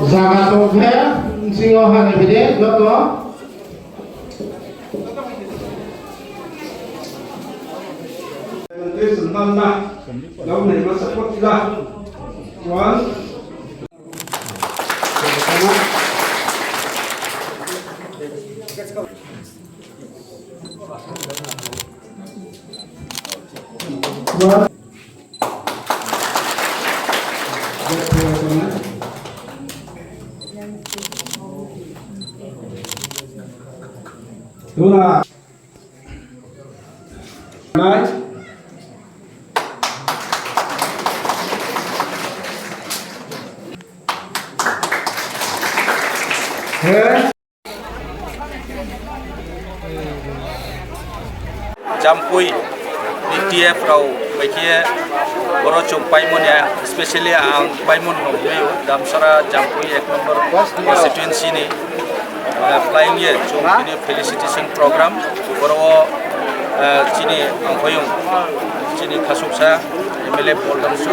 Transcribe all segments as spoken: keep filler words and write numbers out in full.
Jaga tongkhe, bisingo hana bide, joto. Tuna. He? Jampui ni T F rok bai khe borok chwng paimani, especially ang paimani rok nugwi Damsara Jampui ek number constituency ni, eh, flying ye chwng tini felicitation program borok, eh, chini ang payung chini khasuksa M L A Paul Damsu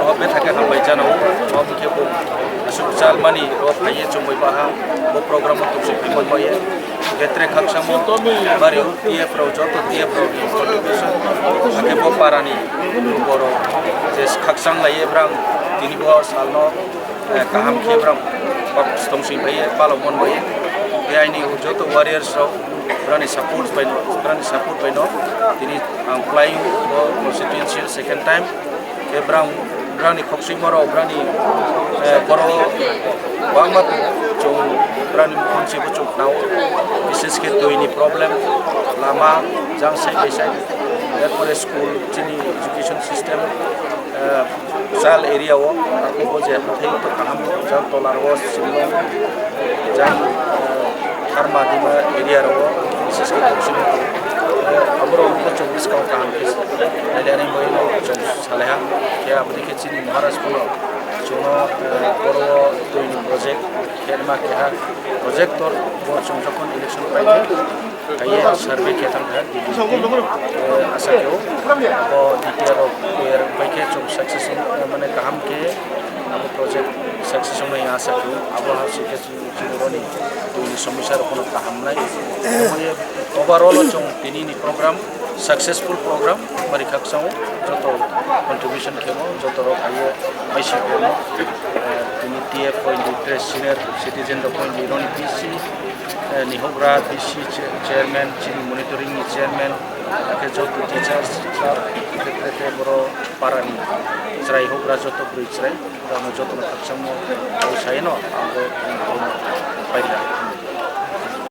no bethake hambai jana o, bo khe bo aswk chalmani ro phaiye chumui baha bo program o tubswk phimon baye. Betre khakchangmo bari o T F rok joto T F rok ni contribution, hakhe bo parani borok je khakchang laiye brang tini bo salno, eh, kaham khe brang bak stong sing phaiye palok mon baye. Tei aini joto warriors rok brani support bai no, brani support bai no tini ang flying bo constituency second time. Khe brang, brani khokchimo rok, brani, eh, borok bangma chwng brani mukhunswi bo chwng khnao, bishes khe twi ni problem, lama jang side by side, erpore school, chini education system, eh, rural area o, arphubo je hathai kaham jang tola rogo, Shillong, jang, eh, Harma Dima area rogo, bishes khe khokchimo, eh, aborok wngkha chwng bwskang kaham khe nailaini bagwi no chwng. Salaiha, khe aboni khe chini Maharaj phano chwngno, eh, oro o twi ni project khe ma keha projector bo chwng jokhon election paikha, kaiye survey khe thang kha, eh, asa khe o abo D P R rok twi rok bai khe chwng success, eh, mane kaham khe abo project success wngnai asa khe o abo ha se khe chini boroni twi ni somosya rok phano kaham nai. Overall o chwng tini ni program successful program, bari khakchang o joto contribution khemo, joto rok haiye maisi khemo, eh, tini T F point three senior citizen rok point three noni B C, eh, nihogra B C che-, chairman, chini monitoring ni chairman, hakhe joto teachers, sir, hakhe khe, khe boro para ni chwrai hogra joto bwrwi chwrai, borok no joto no khakchang o, o sai no, ang bo, ang bo paida.